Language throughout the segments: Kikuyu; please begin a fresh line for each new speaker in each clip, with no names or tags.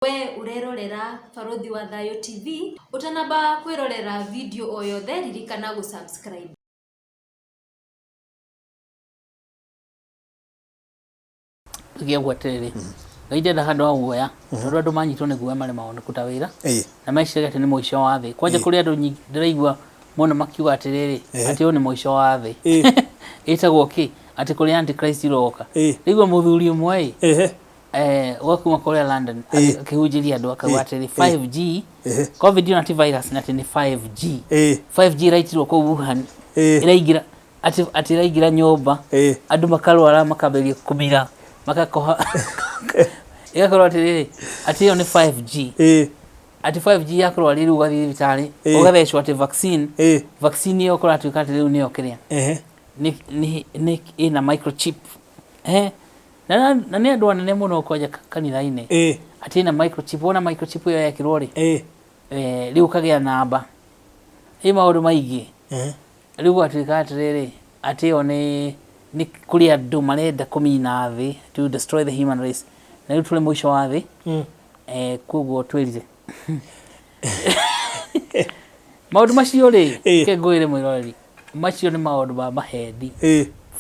We ũrerorera Barũthi wa Thayũ TV, ũtanamba kwĩrorera video o yothe ririkana gũ subscribe.
Tuge ũguo atĩrĩrĩ, Ngai ndendaga andũ a guoya, tondũ andũ manyitwo nĩ guoya maremagwo nĩ kũruta wĩra, na meciragia atĩ nĩ mũico wa thĩ. Kwanja kũrĩ andũ ndĩraigua mũno makiuga atĩrĩrĩ, atĩ ũyũ nĩ mũico wa thĩ. Ĩtagwo kĩ? Atĩ kũrĩ antichrist ũroka. Ndaigua mũthuri ũmwe ĩ, eh, wa kuma kũrĩa London akĩhunjĩria andũ akauga atĩrĩ 5G covid ona ti virus na atĩ nĩ 5G. 5G ĩraitirwo kũu Wuhan, ĩraingĩra atĩ atĩ ĩraingĩra nyũmba, andũ makarwara, makambĩrĩria kũmira, magakoha, ĩgakorwo atĩrĩrĩ, atĩ ĩyo nĩ 5G, atĩ 5G yakũrwaria rĩu ũgathiĩ thibitarĩ ũgathecwo atĩ vaccine, vaccine ĩyo kũratuĩka atĩ rĩu nĩyo kĩrĩa nĩ ĩna microchip, eh, na nĩ andũ anene mũno kwanja kanitha-inĩ, atĩ ĩna microchip, wona microchip ĩyo yekĩrwo rĩ, rĩu ũkagĩa namba ĩ maũndũ maingĩ. Rĩu gwatuĩka atĩrĩrĩ, atĩ ĩyo nĩ kũrĩ andũ marenda kũmina thĩ, to destroy the human race, na rĩu tũrĩ mũico wa thĩ, koguo twĩrire maũndũ macio rĩ. Reke ngwĩre mwĩroreri, macio nĩ maũndũ ma maheni.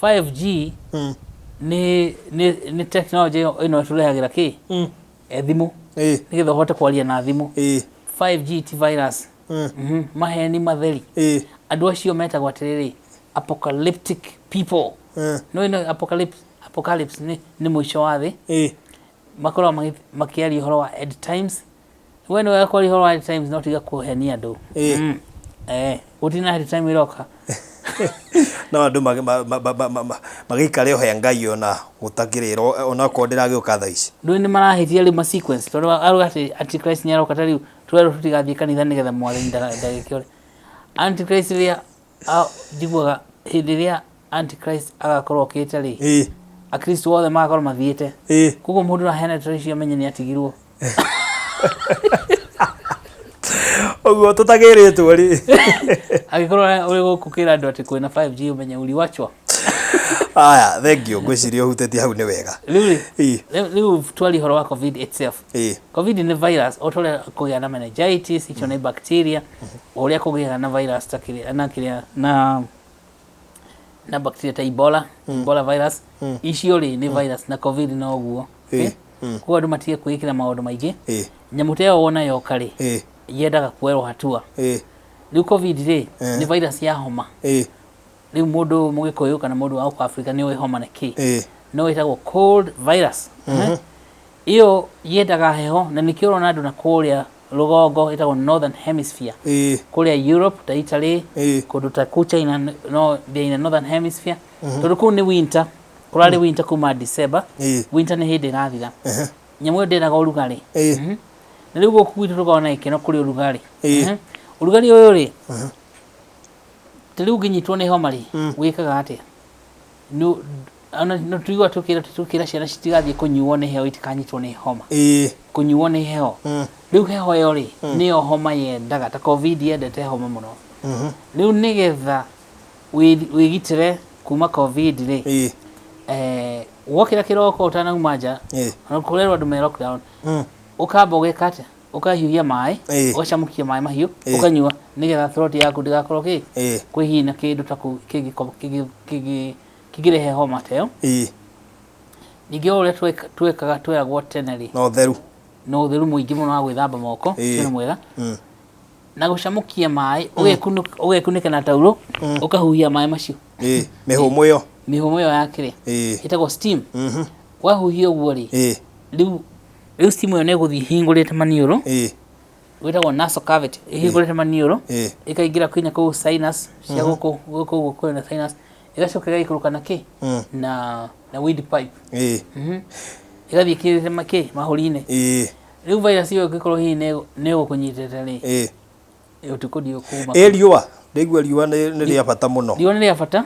5G nĩ technology ĩno ĩtũrehagĩra kĩ thimũ, nĩgetha ũhote kwaria na thimũ. 5G ti virus. Maheni matheri. Andũ acio metagwo atĩrĩrĩ, apocalyptic people. No ĩno apocalypse, apocalypse nĩ mũico wa thĩ. Makoragwo makĩaria ũhoro wa end times. We nĩwe kwaria ũhoro wa end times, no tiga kũhenia andũ. Gũtirĩ na end time ĩroka.
No andũ magĩikare o he Ngai ona gũtakĩrĩ onakorwo ndĩragĩũka thaa ici.
Rĩu nĩ marahĩtia rĩu ma sequence, tondũ arauga atĩ antichrist nĩ aroka, ta rĩu twerwo tũtigathiĩ kanitha nĩgetha mwathani ndagĩkĩore. Antichrist rĩrĩa njiguaga hĩndĩ ĩrĩa antichrist agakorwo okĩte rĩ, akristo othe magakorwo mathiĩte. Koguo mũndũ ũraheana ndeto icio amenye nĩ atigirwo.
Ũguo tũtagĩrĩtwo rĩ.
Angĩkorwo ũrĩ gũkũ kĩra andũ atĩ kwĩna 5G, ũmenye uliwachwa.
Aya, thank you, ngwĩciria ũhutĩtie hau nĩ wega.
Rĩu rĩ, rĩu twaria ũhoro wa covid itself. Covid nĩ virus, o ta ũrĩa kũgĩa na meningitis, icio nĩ bacteria, o ũrĩa kũgĩaga na virus ta kĩrĩa na kĩrĩa na bacteria ta Ebola, Ebola virus, icio rĩ nĩ virus, na covid no ũguo. Koguo andũ matige kwĩĩkĩra maũndũ maingĩ. Nyamũ ta ĩyo wona yoka rĩ, yendaga kuoerwo hatua. Rĩu covid rĩ, nĩ virus ya homa. Rĩu mũndũ mũgĩkũyũ kana mũndũ wa gũkũ Africa nĩ ũĩ homa nĩ kĩ. No ĩtagwo cold virus. Ĩyo yendaga heho, na nĩkĩo ũrona andũ na kũrĩa rũgongo, ĩtagwo northern hemisphere. Kũrĩa Europe ta Italy, kũndũ ta kũu China, no they in the northern hemisphere. Tondũ kũu nĩ winter, kũrarĩ winter kuma December. Winter nĩ hĩndĩ ĩrathira. Nyamũ ĩyo ndĩendaga ũrugarĩ. Na rĩu gũkũ gwitũ tũkoragwo na gĩkeno kũrĩ ũrugarĩ. Ũrugarĩ ũyũ rĩ, ta rĩu ũngĩnyitwo nĩ homa rĩ, wĩkaga atĩa? Ona no tũigua tũkĩra ciana citigathiĩ kũnyuo nĩ heho, itikanyitwo nĩ homa. Kũnyuo nĩ heho. Rĩu heho ĩyo rĩ, nĩyo homa yendaga, ta covid yendete homa mũno. Rĩu nĩgetha wĩgitĩre kuma covid rĩ, wokĩra kĩroko ũtanauma nja, ona kũrerwo andũ me lockdown, ũkamba ũgeka atĩa? Ũkahiũhia maĩ, ũgacamũkia maĩ mahiũ, ũkanyua nĩgetha throat yaku ndĩgakorwo kĩ kwĩ hihi na kĩndũ ta kũu kĩngĩrehe homa ta ĩyo. Ningĩ o ũrĩa twekaga tweragwo tene rĩ,
na ũtheru,
na ũtheru mũingĩ mũno wa gwĩthamba moko, ũcio nĩ mwega, na gũcamũkia maĩ, ũgekunĩka na taurũ, ũkahuhia maĩ macio.
Mĩhũmũ ĩyo.
Mĩhũmũ ĩyo ya kĩrĩa ĩtagwo steam. Wahuhia ũguo rĩ, rĩu steam ĩyo nĩ ĩgũthiĩ ĩhingũrĩte maniũrũ, wĩtagwo nasal cavity, ĩhingũrĩte maniũrũ, ĩkaingĩra kinya kũu sinus cia gũkũ gũkũ ũguo kwĩna sinus, ĩgacoka ĩgaikũrũka na kĩ na wind pipe. Ĩgathiĩ ĩkinyĩte makĩ mahũri-inĩ. Rĩu virus ĩyo ĩngĩkorwo hihi nĩ ĩgũkũnyitĩte rĩ, ũtukũ ndiũkuma.
Ĩ riũa, ndaigua riũa nĩ rĩa bata mũno.
Riũa nĩ rĩa bata.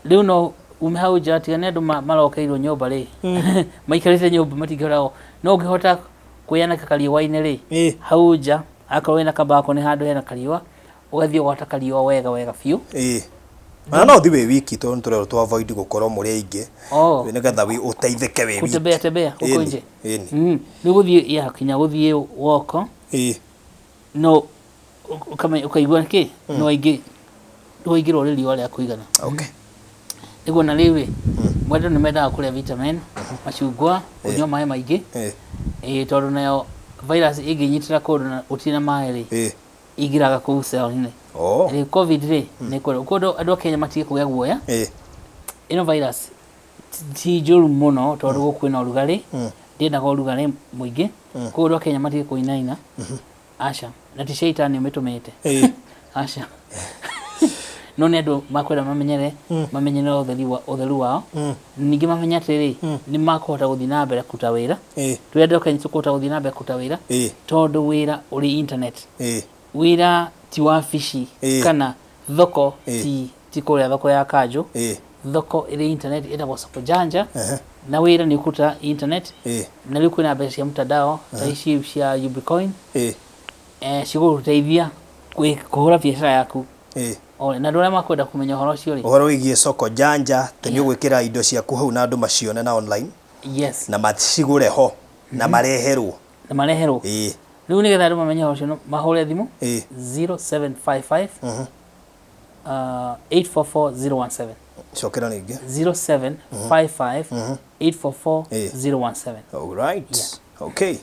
Rĩu no ume hau nja, tiga nĩ andũ marokeirwo nyũmba rĩ, maikarĩte nyũmba matingĩhota, no ũngĩhota kwĩyanĩka kariũa-inĩ rĩ, hau nja, akorwo wĩna kabako nĩ handũ hena kariũa, ũgathiĩ ũgota kariũa wega wega biũ.
Ona no ũthiĩ wĩ wiki tondũ nĩtũrerwo tũ avoid gũkorwo mũrĩ aingĩ.
Oh.
Nĩgetha ũteithĩke wĩ wiki.
Kutembea tembea huko
Ĩni,
nje.
Ĩni.
Rĩu gũthiĩ ya kinya gũthiĩ woko no ũkaigua kĩ no aingĩ ndũingĩrwo nĩ riũa rĩa kũigana.
Okay.
Nĩguo na rĩu rĩ mwendwa nĩ mendaga kũrĩa vitamin, macungwa, kũnyua maĩ maingĩ. Ĩĩ tondũ nayo virus ĩngĩnyitĩra kũndũ na gũtirĩ na maĩ rĩ ingĩraga kũu cell-inĩ.
Oh.
Rĩu COVID rĩ nĩ kwenda koguo andũ a Kenya matige kũgĩa guoya. Ĩno virus ti njũru mũno tondũ gũkũ kwĩna ũrugarĩ, ndĩendaga ũrugarĩ mũingĩ. Koguo andũ a Kenya matige kũinaina. Aca, na ti caitani ũmĩtũmĩte. Aca. No nĩ andũ makwenda mamenyere, mamenyere ũtheru wao. Ningĩ mamenye atĩrĩrĩ, nĩ makũhota gũthiĩ na mbere kũruta wĩra. Twĩ andũ a Kenya tũkũhota gũthiĩ na mbere kũruta wĩra tondũ wĩra ũrĩ internet. Wĩra ti wabici kana thoko ti kũrĩa thoko ya kanjũ. Thoko ĩrĩ internet ĩtagwo soko janja na wĩra nĩ ũkũruta internet. Na rĩu kwĩna mbeca cia mtandao ta ici cia Ubicoin cigũgũteithia kũhũra biacara yaku. Na andũ arĩa makwenda kũmenya ũhoro ũcio rĩ,
Ũhoro wĩgiĩ soko janja tĩ nĩ ũgwĩkĩra indo ciaku hau na andũ macione na online.
Yes.
Na macigũre ho na mareherwo.
Na mareherwo. Rĩu nĩgetha andũ mamenye ũhoro ũcio mahũre thimũ 0755 844 017.
Cokera rĩngĩ.
0755 844 017.
All right.
Yeah.
Okay.